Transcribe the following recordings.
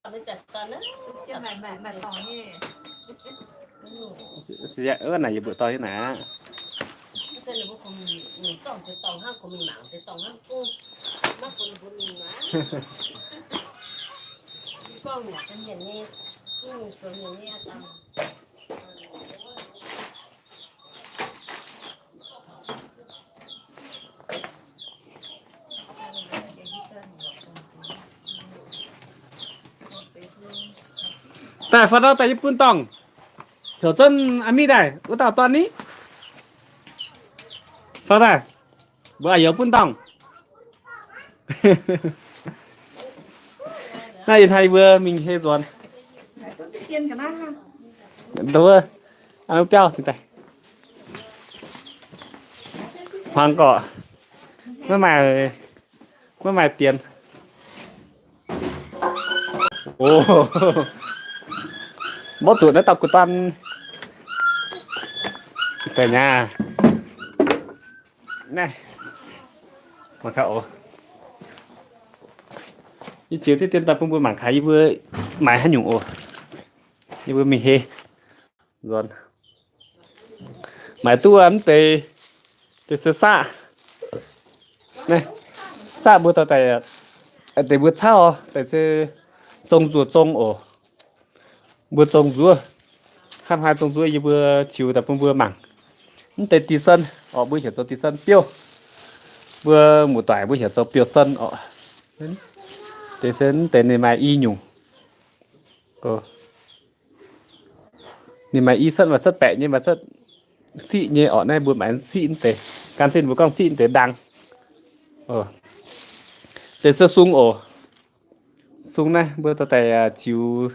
Wuov naaic yie mbuo dorh nyei naaic. Daaih, faa dauh daaih yie bun dorngh. Heuc zunv aa mi daaih, wuov dauh dorn ni. Faa daaih, mbuo aa youz bun dorngh. Naaiv yie hnoi yie mbuo mingh hei nzuonx. Wuov, biauv singx daaih. Hmuangx gorqv, maiv maaih, maiv maaih dienx. O, mborqv zuqc naaiv dauh guv duan. Daaih nyei. Naaiv, mangc gaax oc. Yie ziux diqv dien daaih bun mbuo mangc gaax yie mbuo maaiz haaix nyungc oc. Yie mbuo mingh hei nzuonx. Maaiz duqv mv deix, deix se saqv. Naaiv, saqv mbuo dorh daaih, deix mbuo cauv deix se zong nzuoqc zong oc. Mbuo zong nzuov, hnangv haaix zong nzuov yie mbuo ziux daaih bun mbuo mangc. Mv deix di sen orqc, mbuo heuc zoux di sen biouv. Mbuo muoz-doic mbuo heuc zoux biouv-sen orqc. Deix se mv deix ninh maaih i nyungc. Ninh maaih i setv, maaih setv baeqc nyei, maaih setv siqv nyei orqc. Naaiv mbuo maaiz siqv mv deix, gan zinh mbuo gorngv siqv mv deix ndaang. Deix se sung oc. Sung naaiv mbuo dorh daaih ziux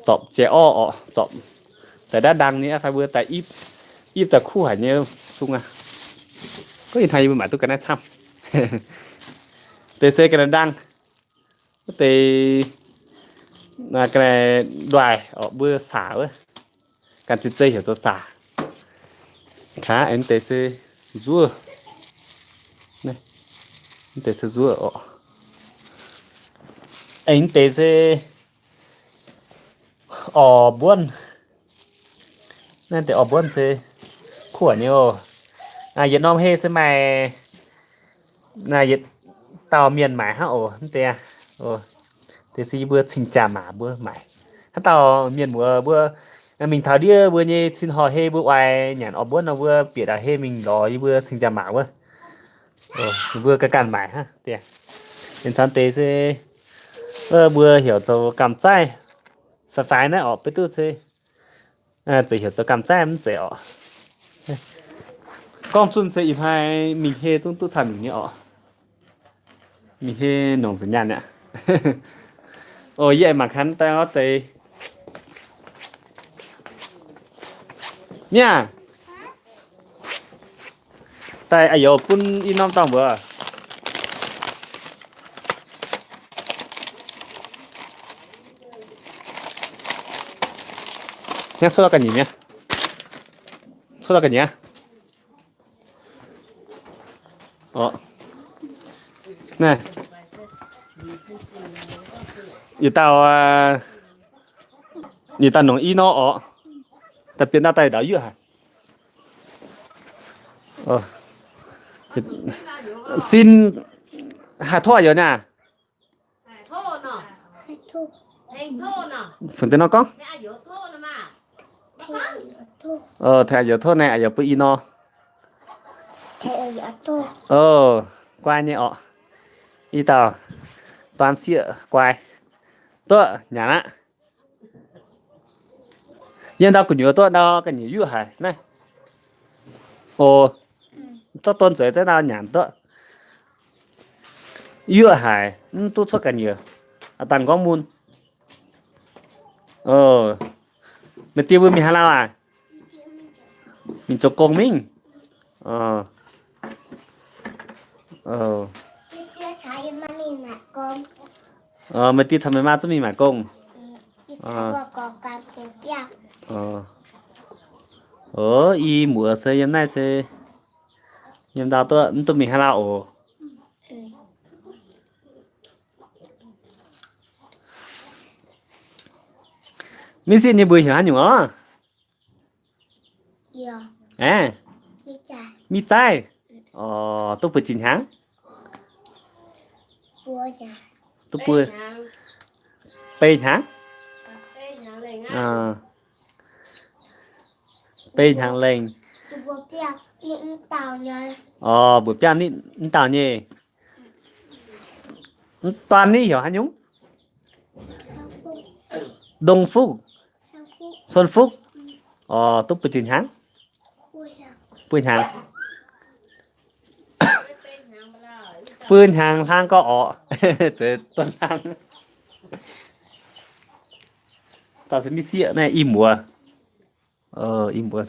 zorpc jiex orv orqc, zorpc daaih ndav ndaang nyei fai mbuo daaih ipv, ipv daaih kuv haic nyei sung aqv. Gorngv ih hnoi yie mbuo maaiz duqv ga'naaiv camv. Deix se ga'naaiv ndaang, wuov deix ga'naaiv nduaih orqc, mbuo saac wuov. Gan zinh zei heuc zoux saac. Kaav aengx deix se nzuov. Mv deix se nzuov orqc. Aengx deix se orv mbuonv. Naaiv deix orv mbuonv se kuv nyei oc. Yietc norm hei se maaih yietc dauh mienh maaic hnangv oc. Mv deix, deix se yie mbuo cing-jaa maac mbuo maaic. Haaix dauh mienh muoz mbuo mingh taux ndiev mbuo nyei cin horh hei mbuo oix nyanc orv mbuonv nor, mbuo bieqc ndau hei mingh lorz yie mbuo cing-jaa maac wuov. Mbuo ganh ganh maaic hnangv deix. Aengx caux deix se mbuo heuc zoux gamh zaih. Faix-faix naaiv orqc, beiv duqv se zeiz heuc zoux gamh zaih mv zeiz orqc. Gorngv zunh se ih hnoi mingh hei zungv duqv camv nyungc nyei orqc. Mingh hei nongc nzengc nyaanh aqv. O, yie aengx mangc gaax daaih orv deix. Miv aac, daaih a'youz bun i norm dorngh mbuox. Hnangv cuotv lorz ga'nyiec mi'aqv. Cuotv lorz ga'nyiec aqv. Orqc. Naaiv, yietc dauh, yietc dauh nongc i nor orqc. Daaih bieqc ndau daaih ndau yuoqv haic. Sin, haih tov a'youz niaa? Fungx deix nor gorngv? Tengx a'youz tov naaiv, a'youz bun i nor. O, guai nyei orqc. I dauh duan sieqv guai. Duqv nyanc aqv. Yiem ndau gu'nyuoz duqv ndau ga'nyiec yuoqv haic naaiv. O, zorqv don zueiz zengv ndau nyanc duqv. Yuoqv haic, mv duqv cuotv ga'nyiec. Aa, dangh nqorngv mun. O, meih die mbuo mingh haaix lauh aac? Mingh zoux gong mingh. Meih die caux meih maa zungv mingh maaic gong. O, i muoz se yiem naaiv se yiem ndau duqv, mv duqv mingh haaix lauh oc. Mingh sieqv nyei mbuox heuc haaix nyungc oc? Aeqv, mingh zaih. Oc, duqv buoz zinh hnyangx? Duqv buoz, bei hnyangx? Bei hnyangx lengh. Oc, mbuox biauv nitv mv dauh nyei. Mv, dorn nitv heuc haaix nyungc? Dongh Fuqv. Suon Fuqv. Oc, duqv buoz zinh hnyangx? Buo hnyangx. Buo hnyangx hlang gorx oc. Zueiz duqv hlang. Dauh se mingh sieqv naaiv i mbuox. Ih mbuo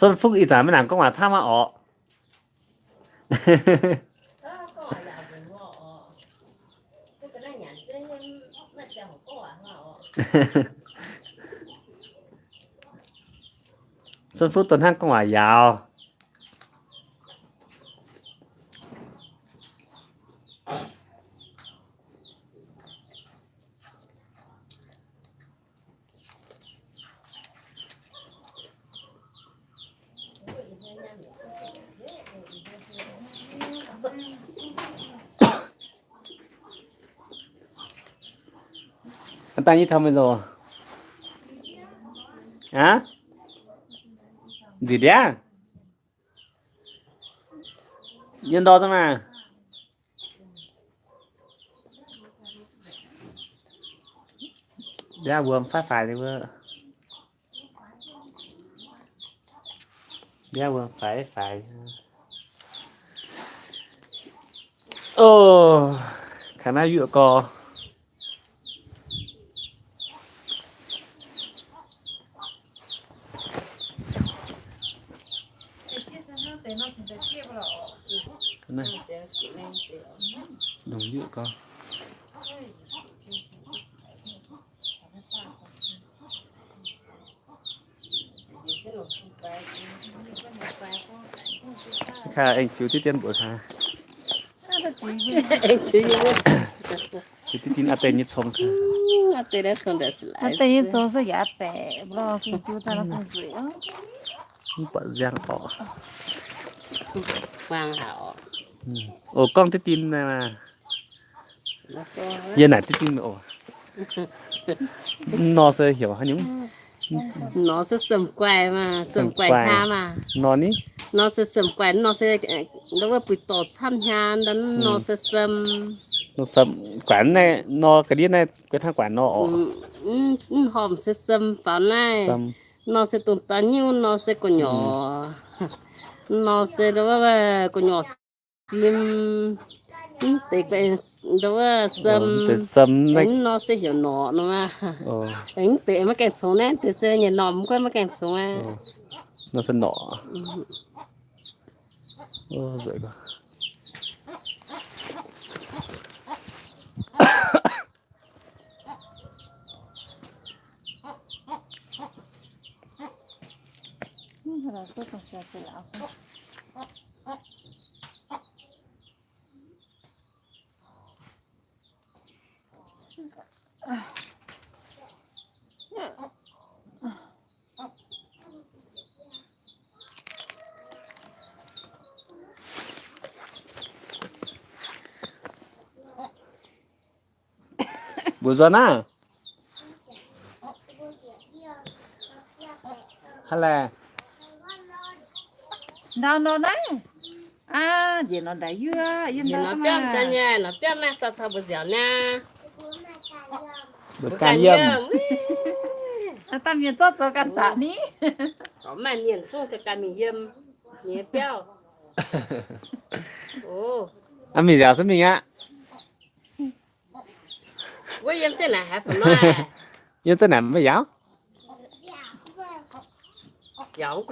Suon Fuqv ih zanc maiv nangc gorngv waac camv aqv orqc. Suon Fuqv dongh hnangv gorngv waac yaauc. Dangh yie taux meih nzunc. Aa? Nziex ndiangv? Yie ndortv za'maah. Ndiangv wuom faix faix nyei wuov. Ndiangv wuom faix faix. Oc, kangx naaiv yuoqv gorx. Longc yuoqv gorx. Kaax aengx ziux diqv dien mbuoqc kaax. Ziux diqv dien aa deix nyei cong kaax. Aa deix nyei cong se yaac baeqc, mv buatc nziang orqc. Oc, gorngv diqv dien naaiv maah. Yie naaic diqv dien oc. Nor se heuc haaix nyungc? Nor se sem guaix maah, sem guaix hnyangx maah. Nor ni? Nor se sem guaix, nor se wuov buix dorh camv hnyangx, nor se sem. Nor sem guaix naaiv, nor ga'ndiev naaiv guaix hnangv guaix nor oc. Mv horpc se sem faaux naaiv. Nor se dongh da'nyungc, nor se gu'nyuoz. Nor se wuov gu'nyuoz fim. Mv deix wuov sem. Mv nor se heuc norqc nor maah. Mv deix maiv gaengh congx naaiv, deix se nyanc norqc mv guaix maiv gaengh congx aqv. Nor se norqc. Mbuo nzuonx naaiv. Haaix laeh? Ndau nor naaiv. Aa, njiec nor ndaix yuoqv, yiem ndau biauv nyei, nor biauv maaih dauh caux mbuo nziaauc niaa. Mbuo ganh yiem. Daaih mienh zorqv zoux ganh zaqc ni. Maaih mienh zungv ganh mingh yiem nyei biauv. Aa, mingh nziaauc se mingh aqv. Wuov yiem zengv naaic haiz fa'noi. Yiem zengv naaic maiv yaauv. Yaauv.